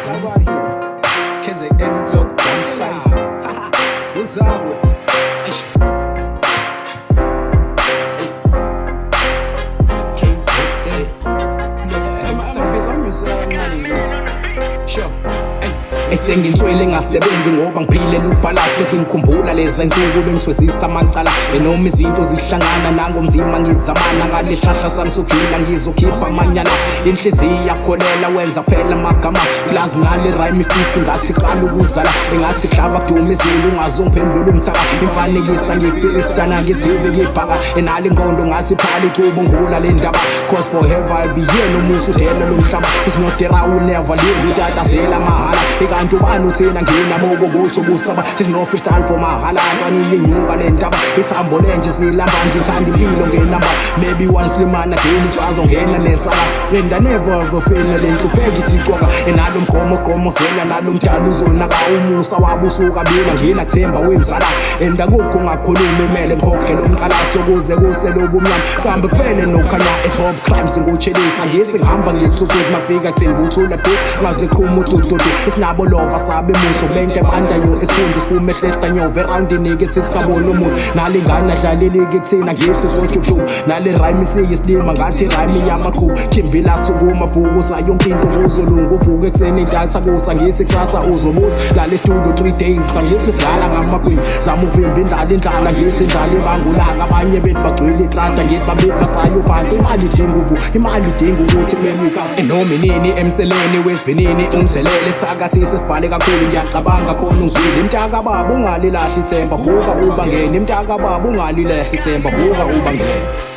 Sabantu KZN Lockdown Cypher. Uzakwe. Eish. KZN Lockdown Cypher. Sure. Esenginswele ngasebenzi ngoba ngiphilela ubhalahle, sengikhumbula leza nsuku bengiswezisa amacala, enoma izinto zihlangana nangomzima ngizamana ngale hlahla sami sokujula, ngizokhipha amanyala. Inhliziyo yakholela wenza phela amagama plus ngale rhyme ifithi ngathi qala ukuzala, engathi hlaba kuduma izulu, ungazongiphendula umthaka imfanekisa ngifilistana ngithibe ngibhaka enale ingqondo ngathi phala icubo ngula le ndaba, cause forever I'll be here nomusa udela lo mhlaba. It's not that I will never leave, utatazela mahala ikanti ubani uthina nginamoko kuthi ubusaba. There's no freestyle for mahala ntwana, inyuka le ndaba, isambo lenje silamba, ngikhanda impilo ngenamba. Maybe once limana again isazongena nesala and I never ever fail le nhlupheko ithi cwaka enalo mgomo gqomozela nalo mdala uzonaka umusa wabusuka bila nginathemba wemzala and akukho ngakhuluma imele ngikhokhe lo mqalaso kuze kuse lobumnyama kambe vele nokhanya e-top crimes ngotshelisa ngithi ngihamba ngisithuthuthi mafika thina buthula du ngaze qhuma udududu isinabo lova sabe muso kulento ebandayo esifundo siphume ehlehla nyova erawundini kithi singaboni umuntu nalingane adlaleliki kuthina ngithi sojubjubu nale rhyme isiyisilima ngathi rhyme yamaqhubu khimbila sukuma fukusa yonke into kuzolunga uvuke ekuseni intatha kusa ngithi kusasa uzobuza lale studio 3 days angithi sidlala ngamagwini zama ukuvimba indlala indlala ngithi indlala ibangulaka abanye bethu bagcwele itrata ngithi babe basayobhanka imali idinga uvu imali idinga ukuthi kumele enoma inini emseleni wesivinini umthelele sakathi sesibhale kakhulu ngiyacabanga khona ungizwile imntaka baba ungalilahli ithemba vuka ubangene imntaka baba ungalilahli ithemba vuka ubangene.